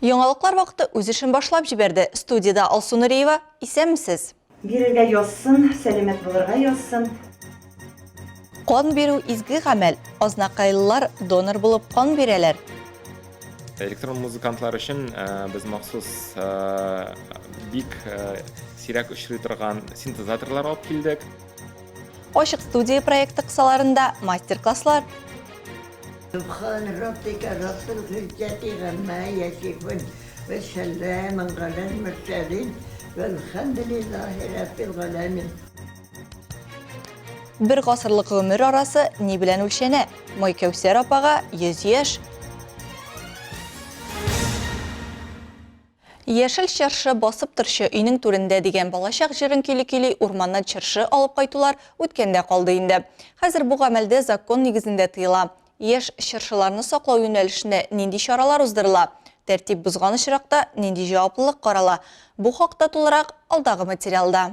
Яңалыклар вакыты үз эшен башлап җибәрде. Студиядә Алсу Нуриева. Исәнмесез! Бирергә язсын, сәламәт булырга язсын. Кан бирү изге гамәл. Азнакайлылар донор булып кан бирәләр. Электрон музыкантлар өчен без махсус бик сирәк очрый торган синтезаторлар алып килдек. Ачык студия проекты кысаларында мастер-класслар. Субхан раббика раббил гыйззәти гамма ясифун вә сәламун галәл мөрсәлин вәлхәмдүлиллаһи раббил галәмин. Бер гасырлык гомер арасы ни белән үлчәнә? Майкәүсәр апага 100 яшь. Яшел чыршы басып торчы өйнең түрендә дигән балачак җырын көйли-көйли урманнан чыршы алып кайтулар үткәндә калды инде. Хәзер бу гамәлдә закон нигезендә тыела. Яшь чыршыларны саклау юнәлешендә нинди чаралар уздырыла? Тәртип бозган очракта нинди җаваплылык карала? Бу хакта тулырак алдагы материалда.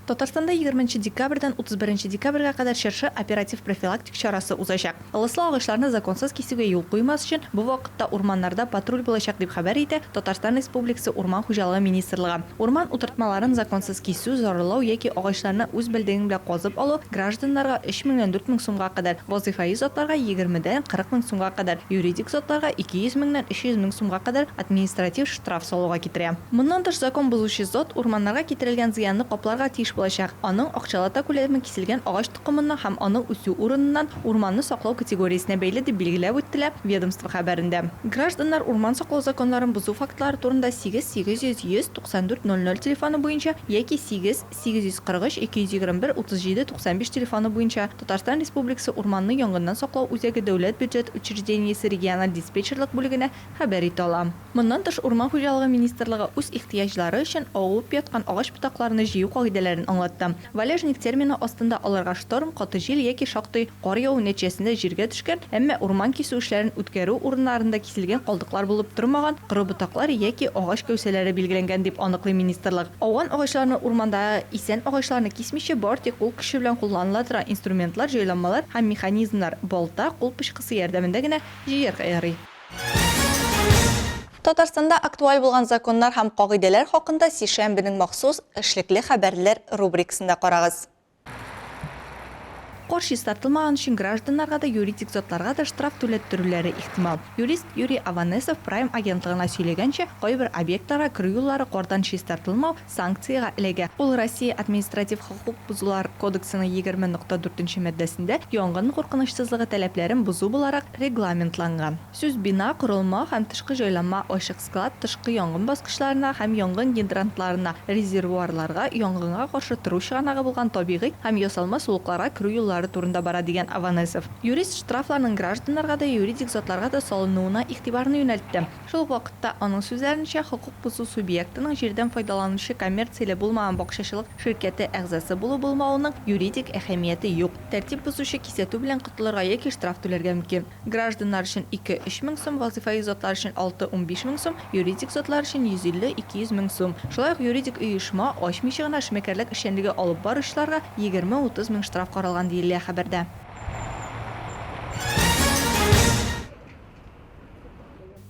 Татарстанда егерменче декабрьдән 31 декабрьгә кадәр Чыршы оператив-профилактик чарасы узачак. Ылыслы агачларны законсыз кисүгә юл куймас өчен, бу вакытта урманнарда патруль булачак, дип хәбәр итә Татарстан Республикасы Урман хуҗалыгы министрлыгы. Урман утыртмаларын законсыз кисү, зарарлау яки агачларны үз белдегең белән казып алу гражданнарга өч меңнән 4000 сумга кадәр, вазыйфаи затларга егермедән 40 мең сумга кадәр, юридик затларга 200 меңнән 300 мең сумга кадәр административ штраф салуга китерә. Моннан тыш, закон бозучы зат урманнарга китерелгән зыянны капларга тиеш булачак. Аның акчалата күләме киселгән агач токымына һәм аның үсү урыныннан урманны саклау категориясенә бәйле, дип билгеләп үттелә ведомство хәбәрендә. Гражданнар урман саклау законнарын бозу фактлары турында 8 800 194 00 телефоны буенча яки 8 843 221 37 95 телефоны буенча Татарстан Республикасы Урманны янгыннан саклау үзәге дәүләт бюджет учреждениесе региональ диспетчерлык бүлегенә хәбәр итә ала. Моннан тыш, Урман хуҗалыгы министрлыгы үз ихтыяҗлары өчен авып яткан агач ботакларны җыю кагыйдәләрен аңлатты. Валежник термины астында аларга шторм, каты җил яки шактый кар яву нәтиҗәсендә җиргә төшкән, әмма урман кисү эшләрен үткәрү урыннарында киселгән калдыклар булып тормаган коры ботаклар яки агач кәүсәләре билгеләнгән, дип аныклый министрлык. Ауган агачларны урмандагы исән агачларны кисмичә, бары тик кул көче белән кулланыла торган инструментлар, җайланмалар һәм механизмнар, балта, кул пычкысы ярдәмендә генә җыярга ярый. Татарстанда актуаль булган законнар һәм кагыйдәләр хакында сишәмбенең махсус Эшлекле хәбәрләр рубрикасында карагыз. Кар чистартылмаган өчен гражданнарга да, юридик затларга да штраф түләттерүләре ихтимал. Юрист Юрий Аванесов Прайм агентлыгына сөйләгәнчә, кайбер объектларга керү юллары кардан чистартылмау санкциягә эләгә. Ул Россия Административ хокук бозулар кодексының 20.4 нче маддәсендә янгын куркынычсызлыгы таләпләрен бозу буларак регламентланган. Сүз бина, корылма һәм тышкы җайланма, ачык склад, тышкы янгын баскычларына һәм янгын гидрантларына, резервуарларга, янгынга каршы тору чыганагы булган табигый һәм ясалма сулыкларга керү юллары турында бара, дигән Аванесов. Юрист штрафларның гражданнарга да, юридик затларга да салынуына игътибарны юнәлтте. Шул ук вакытта, аның сүзләренчә, хокук бозу субъектының җирдән файдаланучы коммерцияле булмаган бакчачылык ширкәте әгъзасы булу-булмавының юридик әһәмияте юк. Тәртип бозучы кисәтү белән котылырга яки штраф түләргә мөмкин. Гражданнар өчен, ике-өч мең сум, вазыйфаи затлар өчен, алты-унбиш мең сум, юридик затлар өчен, 150-200 мең сум. Шулай ук юридик оешма ачмыйча гына эшмәкәрлек эшчәнлеге алып баручыларга егерме-утыз мең штраф каралган, диелә хәбәрдә.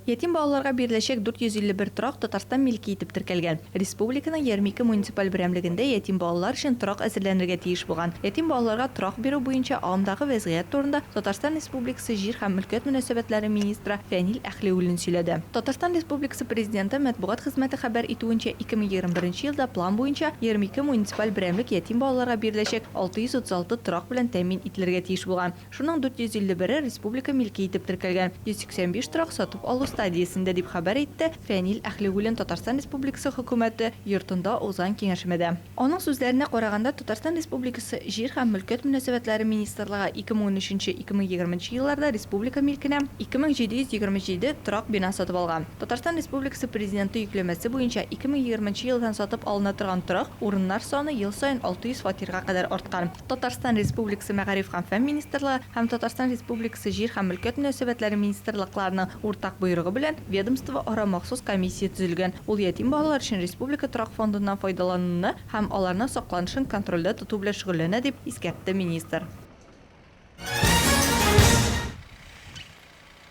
Ятим балаларга биреләчәк 451 торак Татарстан милке итеп теркәлгән. Республиканың 22 муниципаль берәмлегендә ятим балалар өчен торак әзерләнергә тиеш булган. Ятим балаларга торак бирү буенча агымдагы вәзгыять турында Татарстан Республикасы җир һәм мөлкәт мөнәсәбәтләре министры Фәнил Әһлиуллин сөйләде. Татарстан Республикасы Президенты матбугат хезмәте хәбәр итүенчә, 2021 елда план буенча 22 муниципаль берәмлек ятим балаларга биреләчәк 636 торак белән тәэмин ителергә тиеш булган. Шуның 451-е республика милке итеп теркәлгән, 185 торак сатып алу стадиясендә, дип хәбәр итте Фәнил Әһлиуллин Татарстан Республикасы Хөкүмәте йортында узган киңәшмәдә. Аның сүзләренә караганда, Татарстан Республикасы Җир һәм мөлкәт мөнәсәбәтләре министрлыгы 2013 2020 елларда республика милкенә 2727 торак бина сатып алган. Татарстан Республикасы Президенты йөкләмәсе буенча 2020 елдан сатып алына торган торак урыннар саны ел саен 600 фатирга кадәр арткан. Татарстан Республикасы Мәгариф һәм фән министрлыгы һәм Татарстан Республикасы Җир һәм мөлкәт мөнәсәбәтләре министрлыкларының уртак боерыгы белән ведомствоара махсус комиссия төзелгән, ул ятим балалар өчен республика торак фондыннан файдалануны һәм аларның сакланышын контрольдә тоту белән шөгыльләнә, дип искәртте министр.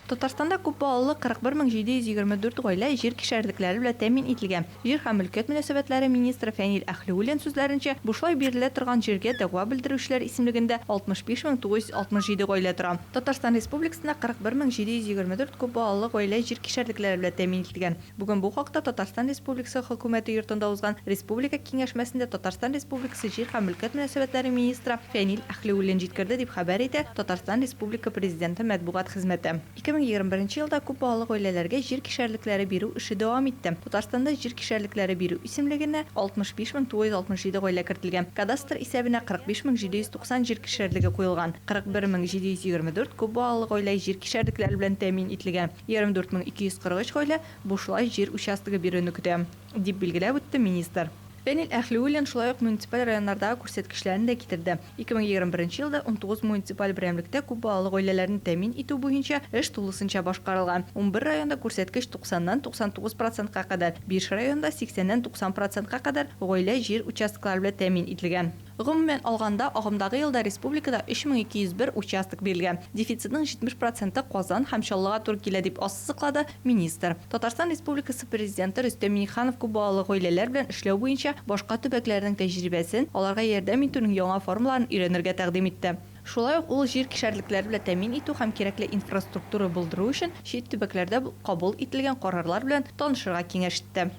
Татарстанда күп балалы 41 724 гаилә җир кишәрлекләре белән тәэмин ителгән. Җир һәм мөлкәт мөнәсәбәтләре министры Фәнил Әһлиуллин сүзләренчә, бушлай бирелә торган җиргә дәгъва белдерүчеләр исемлегендә 65 967 гаилә тора. Татарстан Республикасында 41 724 күп балалы гаилә җир кишәрлекләре белән тәэмин ителгән. Бүген бу хакта Татарстан Республикасы Хөкүмәте йортында узган республика киңәшмәсендә Татарстан Республикасы җир һәм мөлкәт мөнәсәбәтләре министры Фәнил Әһлиуллин җиткерде, дип хәбәр итә Татарстан Республика Президенты матбугат хезмәте. 2021 елда күп балалы гаиләләргә җир кишәрлекләре бирү эше дәвам итте. Татарстанда җир кишәрлекләре бирү исемлегенә 65 967 гаилә кертелгән. Кадастр исәбенә 45 790 җир кишәрлеге куелган. 41 724 күп балалы гаилә җир кишәрлекләре белән тәэмин ителгән. 24 243 гаилә бушлай җир участогы бирүне көтә, дип билгеләп үтте министр. Фәнил Әһлиуллин шулай ук муниципаль районнардагы күрсәткечләрне дә китерде. 2021 елда 19 муниципаль берәмлектә күп балалы гаиләләрне тәэмин итү буенча эш тулысынча башкарылган. 11 районда күрсәткеч 90 нан 99 процентка кадәр, биш районда 80 нән 90 процентка кадәр гаилә җир участоклары белән тәэмин ителгән. Гомумән алганда, агымдагы елда республикада 3201 участок бирелгән. Дефицитның 70 проценты Казан һәм Чаллыга туры килә, дип ассызыклады министр. Татарстан Республикасы Президенты Рөстәм Миңнеханов күп балалы гаиләләр белән эшләү буенча башка төбәкләрнең тәҗрибәсен, аларга ярдәм итүнең яңа формаларын өйрәнергә тәкъдим итте. Шулай ук ул җир кишәрлекләре белән тәэмин итү һәм кирәкле инфраструктура булдыру өчен чит төбәкләрдә кабул ителгән карарлар белән танышырга киңәш итте.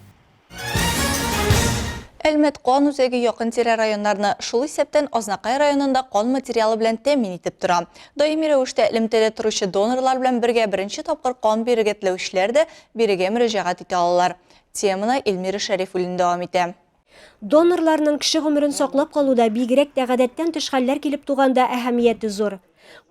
Әлмәт кан үзәге якын-тирә районнарны, шул исәптән Азнакай районын да кан материалы белән тәэмин итеп тора. Даими рәвештә элемтәдә торучы донорлар белән бергә беренче тапкыр кан бирергә теләүчеләр дә бирегә мөрәҗәгать итә алалар. Теманы Эльмира Шәрифуллина дәвам итә. Донорларның кеше гомерен саклап калуда, бигрәк тә гадәттән тыш хәлләр килеп туганда әһәмияте зур.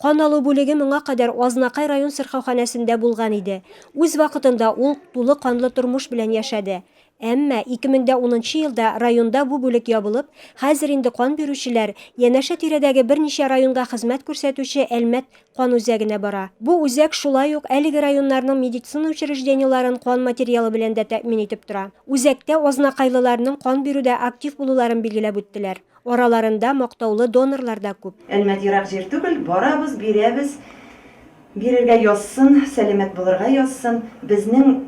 Кан алу бүлеге моңа кадәр Азнакай район сырхауханәсендә булган иде. Үз вакытында ул тулы канлы тормыш белән яшәде. Әмма 2010 нчы елда районда бу бүлек ябылып, хәзер инде кан бирүчеләр янәшә-тирәдәге берничә районга хезмәт күрсәтүче Әлмәт кан үзәгенә бара. Бу үзәк шулай ук әлеге районнарның медицина учреждениеләрен кан материалы белән дә тәэмин итеп тора. Үзәктә азнакайлыларның кан бирүдә актив булуларын билгеләп үттеләр. Араларында мактаулы донорлар да күп. Әлмәт ерак җир түгел, барабыз, бирәбез. Бирергә язсын, сәламәт булырга язсын. Безнең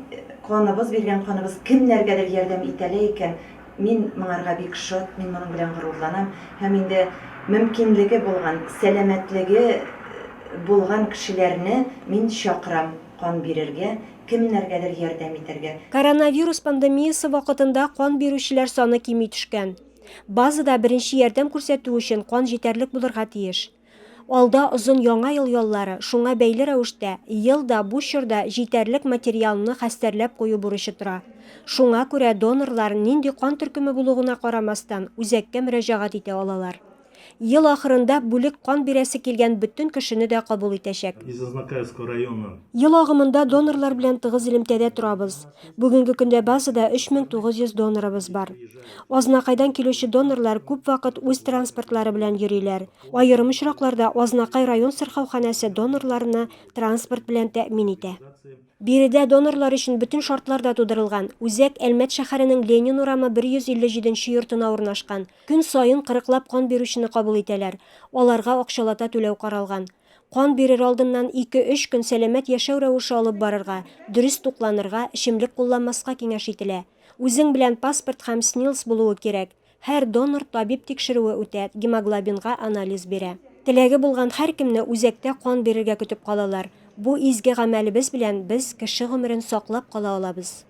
каныбыз, биргән каныбыз кемнәргәдер ярдәм итәлә икән, мин моңарга бик шат, мин моның белән горурланам. Һәм инде мөмкинлеге булган, сәламәтлеге булган кешеләрне мин чакырам кан бирергә, кемнәргәдер ярдәм итәргә. Коронавирус пандемиясе вакытында кан бирүчеләр саны кими төшкән. Базада беренче ярдәм күрсәтү өчен кан җитәрлек булырга тиеш. Алда озын Яңа ел яллары, шуңа бәйле рәвештә, ел да бу чорда җитәрлек материалны хәстәрләп кую бурычы тора. Шуңа күрә донорлар нинди кан төркеме булуына карамастан, үзәккә мөрәҗәгать итә алалар. Ел ахырында бүлек кан бирәсе килгән бөтен кешене дә кабул итәчәк. Из Азнакаевского района. Ел агымында донорлар белән тыгыз элемтәдә торабыз. Бүгенге көндә базада 3900 донорыбыз бар. Азнакайдан килүче донорлар күп вакыт үз транспортлары белән йөриләр. Аерым очракларда Азнакай район сырхауханәсе донорларны транспорт белән тәэмин итә. Биредә донорлар өчен бөтен шартлар да тудырылган. Үзәк Әлмәт шәһәренең Ленин урамы 157 нче йортына урнашкан. Көн саен кырыклап кан бирүчене кабул итәләр. Аларга акчалата түләү каралган. Кан бирер алдыннан ике-өч көн сәламәт яшәү рәвеше алып барырга, дөрес тукланырга, эчемлек кулланмаска киңәш ителә. Үзең белән паспорт һәм СНИЛС булуы кирәк. Һәр донор табиб тикшерүе үтә, гемоглобинга анализ бирә. Теләге булган һәркемне үзәктә кан бирергә көтеп калалар. Бу изге гамәлебез белән без кеше гомерен саклап кала алабыз.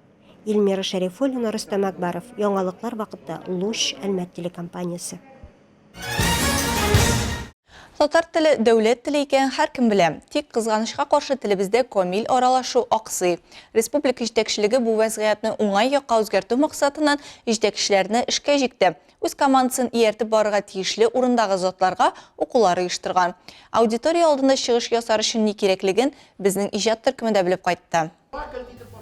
Эльмира Шәрифуллина, Рөстәм Әкбәров, Яңалыклар вакыты, Луч, Әлмәт телекомпаниясе. Татар теле дәүләт теле икәнен һәркем белә. Тик, кызганычка каршы, телебездә камил аралашу аксый. Республика җитәкчелеге бу вәзгыятьне уңай якка үзгәртү максатыннан җитәкчеләрне эшкә җикте. Үз командасын ияртеп барырга тиешле урындагы затларга укулар оештырган. Аудитория алдында чыгыш ясар өчен ни кирәклеген безнең иҗат төркеме дә белеп кайтты.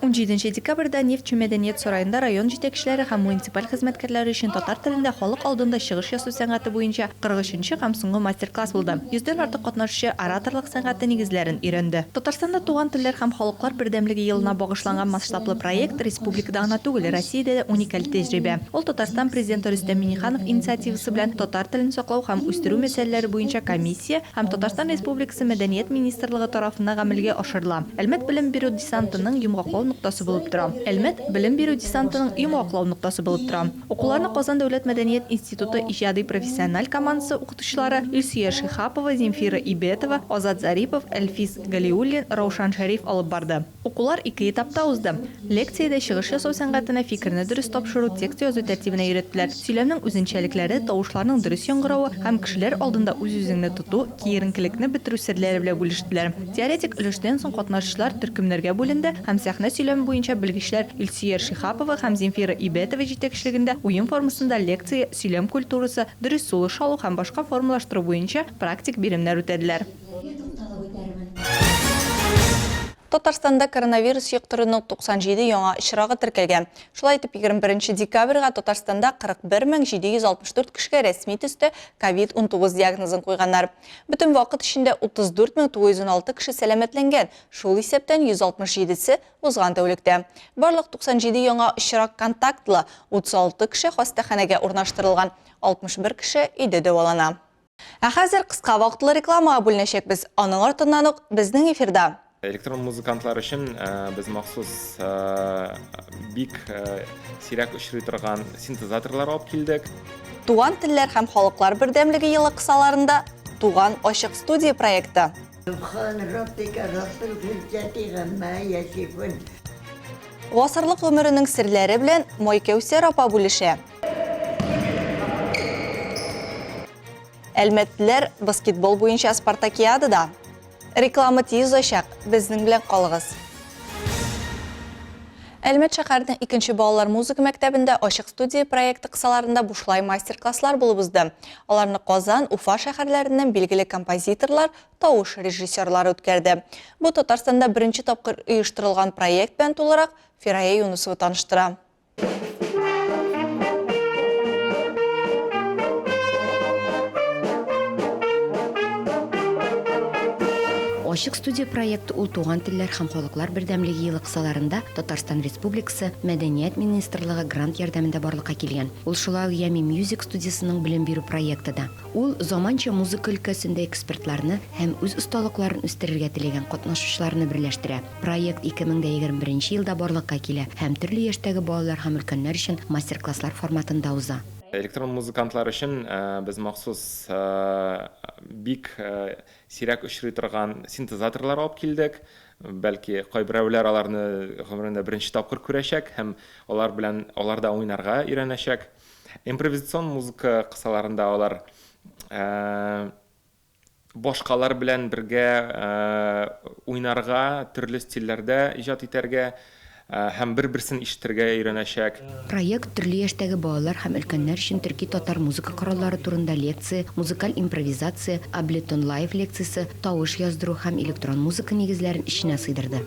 Унҗиденче декабрьдә Нефтьче мәдәният сараенда район җитәкчеләре һәм муниципаль хезмәткәрләре өчен татар телендә халык алдында чыгыш ясау сәнгате буенча 43 нче һәм соңгы мастер-класс булды. Йөздән артык катнашучы ораторлык сәнгате нигезләрен өйрәнде. Татарстанда Туган телләр һәм халыклар бердәмлеге елына багышланган масштаблы проект республикада гына түгел, Россиядә дә уникаль тәҗрибә. Ул Татарстан Президенты Рөстәм Миңнеханов инициативасы белән татар телен саклау һәм үстерү мәсьәләләре буенча комиссия һәм Татарстан Республикасы Мәдәният министрлыгы тарафыннан гамәлгә ашырыла. Әлмәт белем бирү десантының йомгаклау ноктасы булып тора. Әлмәт белем бирү десантының йомгаклау ноктасы булып тора. Укуларны Казан дәүләт мәдәният институты иҗади профессиональ командасы укытучылары Илсөя Шиһапова, Земфира Ибетова, Азат Зарипов, Әлфис Галиуллин, Раушан Шәриф алып барды. Укулар ике этапта узды. Лекциядә чыгыш ясау сәнгатенә, фикерне дөрес тапшыру, текст язу тәртибенә өйрәттеләр. Сөйләмнең үзенчәлекләре, тавышларның дөрес яңгыравы һәм кешеләр алдында үз-үзеңне тоту, киеренкелекне бетерү серләре белән бүлештеләр. Теоретик өлештән соң катнашучылар төркемнәргә бүленде һәм сәхнә сөйләме буенча белгечләр Илсөяр Шиһапова һәм Земфира Ибәтова җитәкчелегендә уен формасында лекция, сөйләм культурасы, дөрес сулыш алу һәм башка формалаштыру буенча практик биремнәр үтәделәр. Татарстанда коронавирус йоктыруның 97 яңа очрагы теркәлгән. Шулай итеп, 21 декабрьгә Татарстанда 41764 кешегә рәсми төстә ковид-19 диагнозын куйганнар. Бөтен вакыт эчендә 34916 кеше сәламәтләнгән, шул исәптән 167-се узган тәүлектә. Барлык 97 яңа очрак контактлы, 36 кеше хастаханәгә урнаштырылган, 61 кеше өйдә дәвалана. Ә хәзер кыска вакытлы рекламага бүленәчәкбез. Аның артыннан ук безнең эфирда. Электрон музыкантлар өчен без махсус бик сирәк очрый торган синтезаторлар алып килдек. Туган телләр һәм халыклар бердәмлеге елы кысаларында Туган ачык студия проекты. Сөбхан раббика раббил гыйззәти гамма ясифун. Гасырлык гомеренең серләре белән Майкәүсәр апа бүлешә. Әлмәтлеләр баскетбол буенча спартакиадада. Реклама тиз узачак, безнең белән калыгыз. Әлмәт шәһәренең икенче балалар музыка мәктәбендә Ачык студия проекты кысаларында бушлай мастер-класслар булып узды. Аларны Казан, Уфа шәһәрләреннән билгеле композиторлар, тавыш режиссерлары үткәрде. Бу Татарстанда беренче тапкыр оештырылган проект белән тулырак Фирая Юнысова таныштыра. Ачык студия проекты ул Туган телләр һәм халыклар бердәмлеге елы кысаларында Татарстан Республикасы Мәдәният министрлыгы грант ярдәмендә барлыкка килгән. Ул шулай ук Ями Мьюзик студиясенең белем бирү проекты да. Ул заманча музыка өлкәсендә экспертларны һәм үз осталыкларын үстерергә теләгән катнашучыларны берләштерә. Проект 2021 елда барлыкка килә һәм төрле яшьтәге балалар һәм өлкәннәр өчен мастер-класслар форматында уза. Электрон музыкантлар өчен без махсус бик сирәк очрый торган синтезаторлар алып килдек. Бәлки, кайберәүләр аларны гомерендә беренче тапкыр күрәчәк һәм алар белән аларда уйнарга өйрәнәчәк. Импровизацион музыка кысаларында алар башкалар белән бергә уйнарга, төрле стильләрдә иҗат итәргә һәм бер-берсен ишетергә өйрәнәчәк. Проект төрле яшьтәге балалар һәм өлкәннәр өчен төрки-татар музыка кораллары турында лекция, музыкаль импровизация, Ableton Live лекциясе, тавыш яздыру һәм электрон музыка нигезләрен эченә сыйдырды.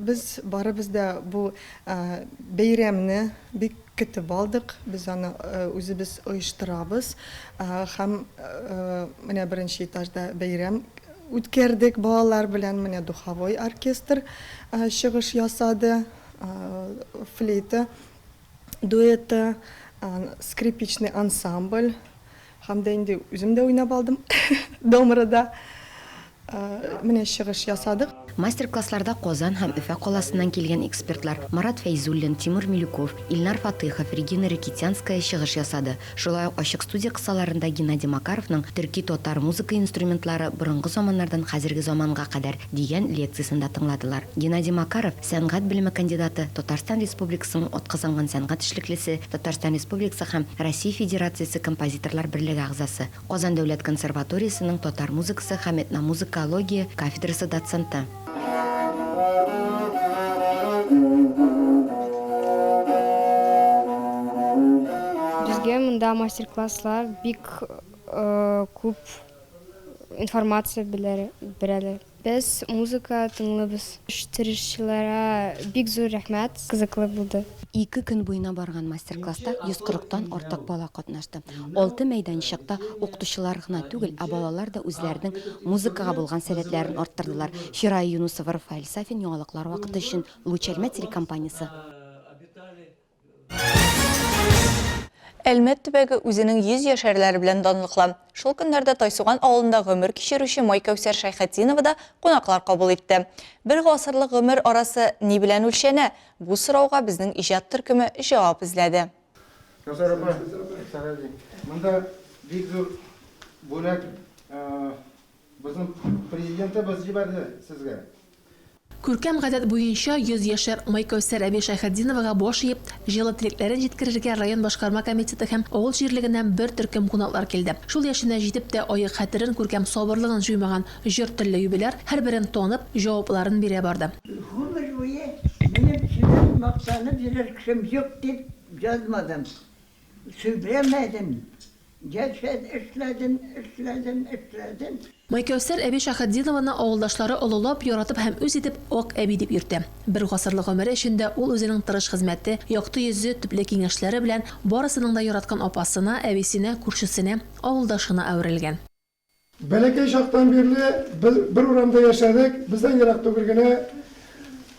Без барыбыз да бу бәйрәмне бик Көтеп алдык, без аны үзебез оештырабыз һәм менә беренче этажда бәйрәм үткәрдек балалар белән, менә духовой оркестр чыгыш ясады, флейта дуэты, скрипичный ансамбль һәм дә инде үзем дә уйнап алдым домрада. Менә чыгыш ясадык. Мастер-классларда Казан һәм Өфә каласыннан килгән экспертлар Марат Фәйзуллин, Тимур Милюков, Илнар Фатыйхов, Регина Ракитянская чыгыш ясады. Шулай ук ачык студия кысаларында Геннадий Макаровның Төрки-татар музыка инструментлары борынгы заманнардан хәзерге заманга кадәр дигән лекциясен дә тыңладылар. Геннадий Макаров, сәнгать белеме кандидаты, Татарстан Республикасының атказанган сәнгать эшлеклесе, Татарстан Республикасы һәм Россия Федерациясе Композиторлар берлеге әгъзасы. Казан дәүләт консерваториясенең татар музыкасы һәм этномузыкология кафедрасы доценты. Безгә монда мастер-класслар бик күп информация бирәләр. Без музыка тыңлыбыз. Оештыручыларга бик зур рәхмәт, кызыклы булды. Ике көн буена барган мастер-класста 140 тан артык бала катнашты. Алты мәйданчыкта укытучылар гына түгел, ә балалар да үзләренең музыкага булган сәләтләрен арттырдылар. Фирая Юнусова, Рафаэль Сафин, Яңалыклар вакыты өчен, Луч Әлмәт телекомпаниясе. Әлмәт төбәге үзенең 100 яшәрләре белән данлыклы. Шул көннәрдә Тайсуган авылында гомер кичерүче Майкәүсәр Шәйхетдинова да кунаклар кабул итте. Бер гасырлык гомер арасы ни белән үлчәнә? Бу сорауга безнең иҗат төркеме җавап эзләде. Кәүсәр апа, Кәүсәр әби, монда бик зур бүләк Безнең президентыбыз җибәрде сезгә. Күркәм гадәт буенча, йөзьяшәр Майкәүсәр әби Шәйхетдиновага баш иеп, җылы теләкләрен җиткерергә район башкарма комитеты һәм авыл җирлегеннән бер төркем кунаклар килде. Шул яшенә җитеп тә аек хәтерен, күркәм сабырлыгын җуймаган җор телле юбиляр һәрберен танып, җавапларын бирә барды. Гомер буе минем сөйләп мактанып йөрер кешем юк дип язмадым. Сөйләмәдем. Яшәд, эшләдем, эшләдем, эшләдем. Майкәүсәр әби Шәйхетдинованы авылдашлары олылап, яратып һәм үз итеп Ак әби дип йөртә. Бер гасырлык гомере эчендә ул үзенең тырыш хезмәте, якты йөзе, төпле киңәшләре белән барысының да яраткан апасына, әбисенә, күршесенә, авылдашына әверелгән. Бәләкәй чактан бирле без бер урамда яшәдек, бездән ерак түгел генә.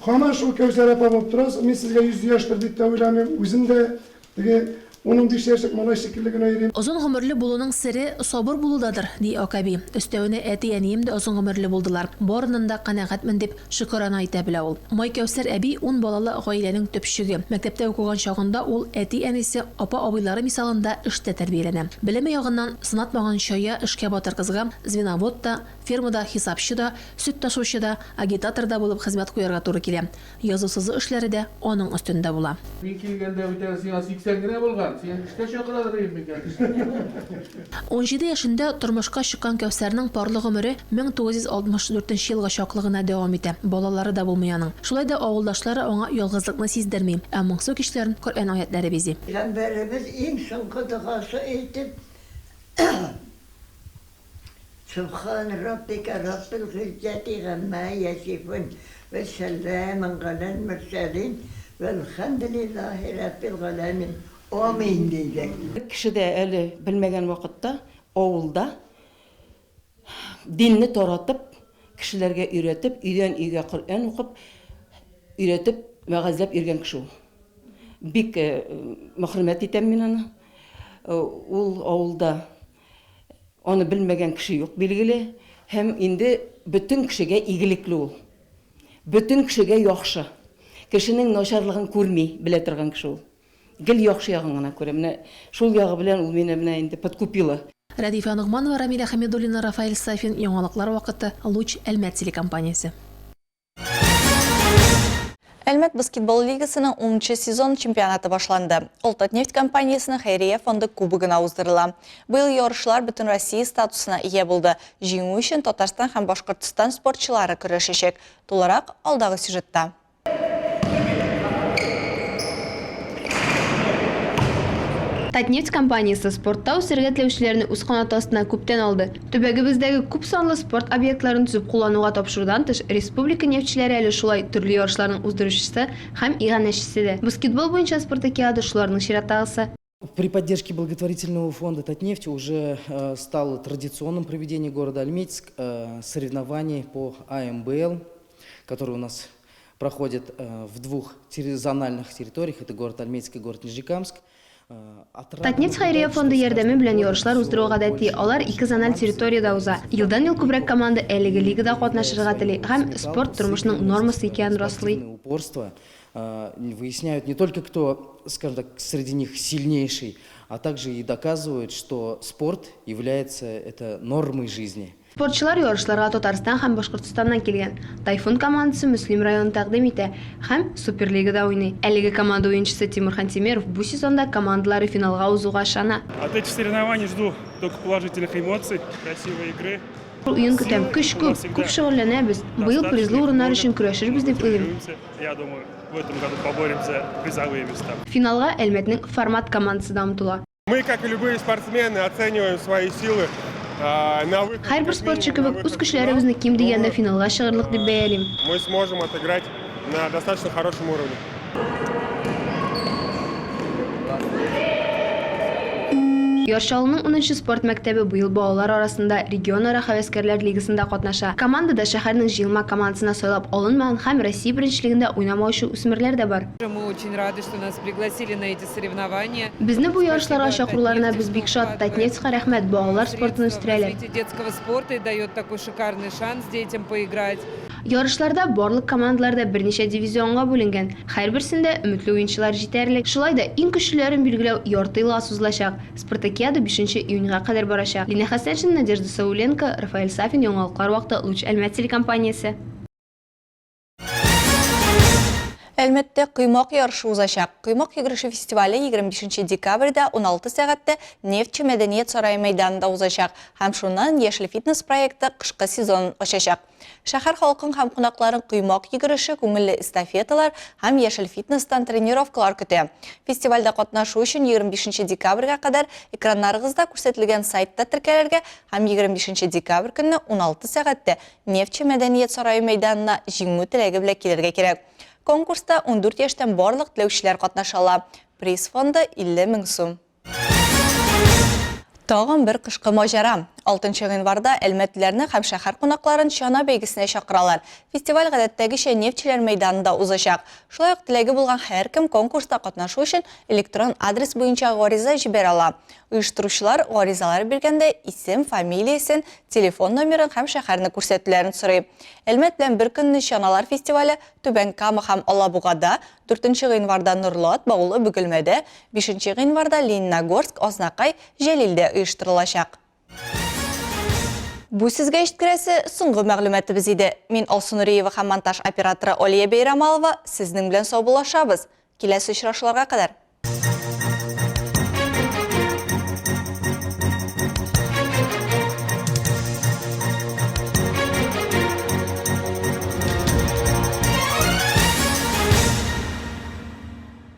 Һаман шул Кәүсәр апа булып торасыз, мин сезгә 100 яшьтер дип тә уйламыйм, үзем дә теге ун-унбиш яшьлек малай шикелле генә йөрим. Озын гомерле булуның сере сабыр булудадыр, ди Ак әби. Өстәвенә әти-әнием дә озын гомерле булдылар, барыннан да канәгатьмен, дип шөкерана итә белә ул. Майкәүсәр әби ун балалы гаиләнең төпчеге. Мәктәптә укыган чагында ул әти-әнисе, апа-абыйлары мисалында эштә тәрбияләнә. Белеме ягыннан сынатмаган чая, эшкә батыр кызга звеновод та, фермада хисапчы да, сөт ташучы да, агитатор да булып хезмәт куярга туры килә. Язу-сызу эшләре дә аның өстендә була. Мин килгәндә бит әле сиңа 80 генә булган, сине эшкә чакыралар идем микән? 17 яшендә тормышка чыккан Кәүсәрнең парлы гомере 1964 нче елга чаклы гына дәвам итә. Балалары да булмый аның. Шулай да авылдашлары аңа ялгызлыкны сиздерми, ә моңсу кичләрен Коръән аятьләре бизи. Пәйгамбәребез иң соңгы догасы итеп Сөбхане раббикә раббил гыйззәти гамма ясифун вә сәламен галәл мөрсәлин вәлхәмдүлиллаһи раббил галәмин. Амин, диде. Кеше дә әле белмәгән вакытта авылда динне таратып, кешеләргә өйрәтеп, өйдән өйгә Коръән укып, өйрәтеп, вәгазьләп йөргән кеше ул. Бик мөхөрмәт итәм мин аны. Ул авылда Аны белмәгән кеше юк, билгеле. Һәм инде бөтен кешегә игелекле ул. Бөтен кешегә яхшы. Кешенең начарлыгын күрми белә торган кеше ул. Гел яхшы ягын гына күрә. Менә шул ягы белән ул мине менә инде подкупила. Рәдифә Ногманова, Рамилә Хәмидуллина, Рафаэль Сафин, Яңалыклар вакыты, Луч, Әлмәт телекомпаниясе. Әлмәт баскетбол лигасының 10 нчы сезон чемпионаты башланды. Ул Татнефть компаниясенең хәйрия фонды кубогына уздырыла. Быел ярышлар Бөтенроссия статусына ия булды. Җиңү өчен Татарстан һәм Башкортстан спортчылары көрәшәчәк. Тулырак алдагы сюжетта. Татнефть компаниясе спортта үсәргә теләүчеләрне үз канаты астына күптән алды. Төбәгебездәге күп санлы спорт объектларын төзеп куллануга тапшырудан тыш, республика нефтьчеләре әле шулай төрле ярышларның уздыручысы һәм иганәчесе дә. Баскетбол буенча спартакиада шуларның чираттагысы. При поддержке благотворительного фонда Татнефть уже стало традиционным проведение города Альметьевск соревнований по АМБЛ, которые у нас проходят в двух зональных территориях, это город Альметьевск и город Нижнекамск. Татнефть хәйрия фонды ярдәме белән ярышлар уздыру гадәти, алар ике зональ территориядә уза. Елдан-ел күбрәк команда әлеге лигада катнашырга тели һәм спорт тормышның нормасы икәнен раслый. Выясняют не только кто, скажем так, среди них сильнейший, а также и доказывают, что спорт является это нормой жизни. Спортчылар ярышларга Татарстан һәм Башкортстаннан килгән. Тайфун командасы Мөслим районын тәкъдим итә һәм Суперлигада уйный. Әлеге команда уенчысы Тимур Хантимеров бу сезонда командалары финалга узуга ышана. От этих соревнований жду только положительных эмоций, красивой игры. Уен көтәм. Көч күп, күп шөгыльләнәбез. Быел призлы урыннар өчен көрәшербез дип уйлыйм. Я думаю, в этом году поборемся за призовые места. Финалга Әлмәтнең Формат командасы да омтыла. Мы, как и любые спортсмены, оцениваем свои силы. На выход Һәрбер спортчы кебек, үз көчләребезне ким дигәндә финалга чыгырлык дип бәялим. Мы сможем отыграть на достаточно хорошем уровне. Яр Чаллының унынчы спорт мәктәбе быел балалар арасында регионара һәвәскәрләр лигасында катнаша. Командада шәһәрнең җыелма командасына сайлап алынмаган һәм Россия беренчелегендә уйнамаучы үсмерләр дә бар. Мы очень рады, что нас пригласили на эти соревнования. Безне бу ярышларга чакыруларына без бик шат. Татнефтька рәхмәт, балалар спортын үстерәләр. Развитие детского спорта и дает такой шикарный шанс детям поиграть. Ярышларда барлык командалар да берничә дивизионга бүленгән. Һәрберсендә өметле уенчылар җитәрлек. Шулай да иң көчлеләрен билгеләү ярты елга сузылачак. Спартакиада бишенче июньгә кадәр барачак. Линә Хәсәншина, Надежда Сауленко, Рафаэль Сафин, Яңалыклар вакыты, Луч Әлмәт телекомпаниясе. Әлмәттә коймак ярышы узачак. Коймак йөгереше фестивале 25 декабрьдә 16 сәгатьтә Нефтьче мәдәният сарае мәйданында узачак һәм шуннан Яшел фитнес проекты кышкы сезонын ачачак. Шәһәр халкын һәм кунакларын коймак йөгереше, күңелле эстафеталар һәм яшел фитнестан тренировкалар көтә. Фестивальдә катнашу өчен 25 декабрьгә кадәр экраннарыгызда күрсәтелгән сайтта теркәлергә һәм 25 декабрь көнне 16 сәгатьтә Нефтьче мәдәният сарае мәйданына җиңү теләге белән килергә кирәк. Конкурста 14 яшьтән барлык теләүчеләр катнаша ала. Приз фонды 50 мең сум. Тагын бер кышкы маҗара. 6 гыйнварда әлмәтлеләрне һәм шәһәр кунакларын чана бәйгесенә чакыралар. Фестиваль гадәттәгечә Нефтьчеләр мәйданында узачак. Шулай ук теләге булган һәркем конкурста катнашу өчен электрон адрес буенча гариза җибәрә ала. Оештыручылар гаризалар биргәндә исем, фамилиясен, телефон номерын һәм шәһәрне күрсәтүләрен сорый. Әлмәт белән бер көнне чаналар фестивале Түбән Кама һәм Алабугада, 4 гыйнварда Норлат, Баулы, Бөгелмәдә, 5 гыйнварда Лениногорск, Азнакай, Җәлилдә оештырылачак. Бу сезгә җиткерәсе соңгы мәгълүматыбыз иде. Мин Алсу Нуриева һәм монтаж операторы Алия Бәйрамалова сезнең белән саубуллашабыз. Киләсе очрашуларга кадәр!